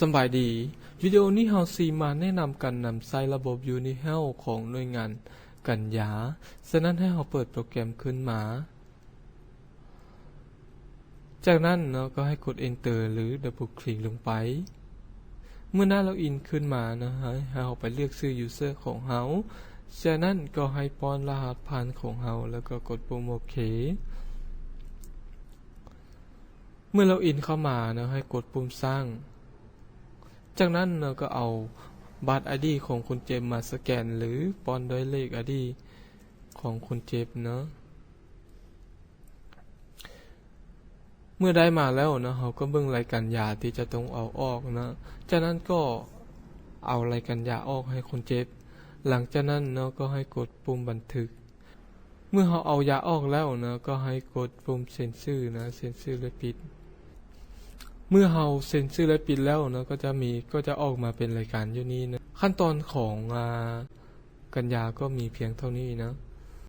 ສຳບາຍດີ, ວິດີໂອນີ້ເຮົາຊິມາແນະນຳການນຳໃຊ້ລະບົບ UniHealth ຂອງໜ່ວຍງານກັນຢາ. ສະນັ້ນໃຫ້ເຮົາເປີດໂປຣແກຣມຂຶ້ນມາ. ຈາກນັ້ນເນາະ ກໍໃຫ້ກົດ Enter ຫຼື Double Click ລົງໄປ. ເມື່ອໜ້າ Login ຂຶ້ນມາເນາະ ໃຫ້ ໃຫ້ເຮົາໄປເລືອກຊື່ User ຂອງເຮົາ. ຈາກນັ້ນກໍໃຫ້ປ້ອນລະຫັດຜ່ານຂອງເຮົາ ແລ້ວກໍກົດປຸ່ມໂອເຄ. ເມື່ອ Login ເຂົ້າມາເນາະ ໃຫ້ກົດປຸ່ມສ້າງ. ຈາກນັ້ນເນາະ ກໍເອົາບັດ ID ຂອງຄົນເຈັບມາສະແກນ ຫຼື ປ້ອນດ້ວຍເລກ ID ຂອງຄົນເຈັບເນາະ. ເມື່ອໄດ້ມາແລ້ວເນາະ ເຮົາກໍເບິ່ງລາຍການຢາທີ່ຈະຕ້ອງເອົາອອກເນາະ. ຈາກນັ້ນກໍເອົາລາຍການຢາອອກໃຫ້ຄົນເຈັບ. ຫຼັງຈາກນັ້ນເນາະ ກໍໃຫ້ກົດປຸ່ມບັນທຶກ. ເມື່ອເຮົາເອົາຢາອອກແລ້ວເນາະ ກໍໃຫ້ກົດປຸ່ມເຊັນຊື່ນະ ເຊັນຊື່ແລະປິດ. ເມື່ອເຮົາເຊັນຊື່ແລະປິດແລ້ວເນາະ ກໍຈະມີ ກໍຈະອອກມາເປັນລາຍການຢູ່ນີ້ເນາະ. ຂັ້ນຕອນຂອງ ອາ ກັນຢາກໍມີພຽງເທົ່ານີ້ເນາະ.